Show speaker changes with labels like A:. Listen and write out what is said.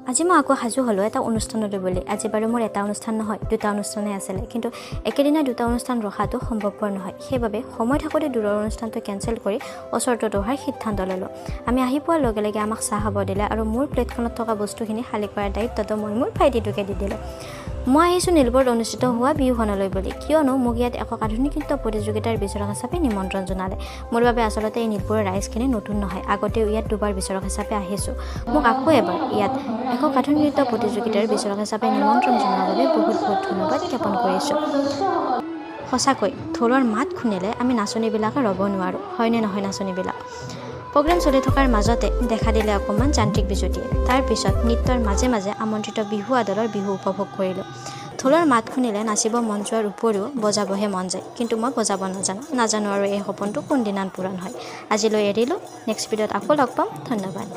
A: আজি মই আকৌ সাজু হ'লোঁ এটা অনুষ্ঠানলৈ বুলি। আজি বাৰু মোৰ এটা অনুষ্ঠান নহয়, দুটা অনুষ্ঠানেই আছিলে। কিন্তু একেদিনাই দুটা অনুষ্ঠান ৰখাটো সম্ভৱপৰ নহয়। সেইবাবে সময় থাকোঁতে দূৰৰ অনুষ্ঠানটো কেঞ্চেল কৰি ওচৰটোত অহাৰ সিদ্ধান্ত ল'লোঁ। আমি আহি পোৱাৰ লগে লগে আমাক চাহ খাব দিলে আৰু মোৰ প্লেটখনত থকা বস্তুখিনি খালী কৰাৰ দায়িত্বটো মই মোৰ ভাইটিটোকে দি দিলোঁ। মই আহিছোঁ নীলপুৰত অনুষ্ঠিত হোৱা বিহুখনলৈ বুলি, কিয়নো মোক ইয়াত একক আধুনিক নৃত্য প্ৰতিযোগিতাৰ বিচাৰক হিচাপে নিমন্ত্ৰণ জনালে। মোৰ বাবে আচলতে এই নীলপুৰৰ ৰাইজখিনি নতুন নহয়। আগতেও ইয়াত দুবাৰ বিচাৰক হিচাপে আহিছোঁ। মোক আকৌ এবাৰ ইয়াত একক আধুনিক নৃত্য প্ৰতিযোগিতাৰ বিচাৰক হিচাপে নিমন্ত্ৰণ জনোৱাৰ বাবে বহুত বহুত ধন্যবাদ জ্ঞাপন কৰিছোঁ। সঁচাকৈ ঢোলৰ মাত শুনিলে আমি নাচনীবিলাকে ৰ'ব নোৱাৰোঁ, হয়নে নহয় নাচনীবিলাক? প্ৰগ্ৰেম চলি থকাৰ মাজতে দেখা দিলে অকণমান যান্ত্ৰিক বিজুতিয়ে। তাৰপিছত নৃত্যৰ মাজে মাজে আমন্ত্ৰিত বিহুৱা দলৰ বিহু উপভোগ কৰিলোঁ। ঢোলৰ মাত শুনিলে নাচিব মন যোৱাৰ উপৰিও বজাবহে মন যায়। কিন্তু মই বজাব নাজানো। নাজানো আৰু এই সপোনটো কোনদিনা পূৰণ হয়। আজিলৈ এৰিলোঁ। নেক্সট ভিডিঅ'ত আকৌ লগ পাম। ধন্যবাদ।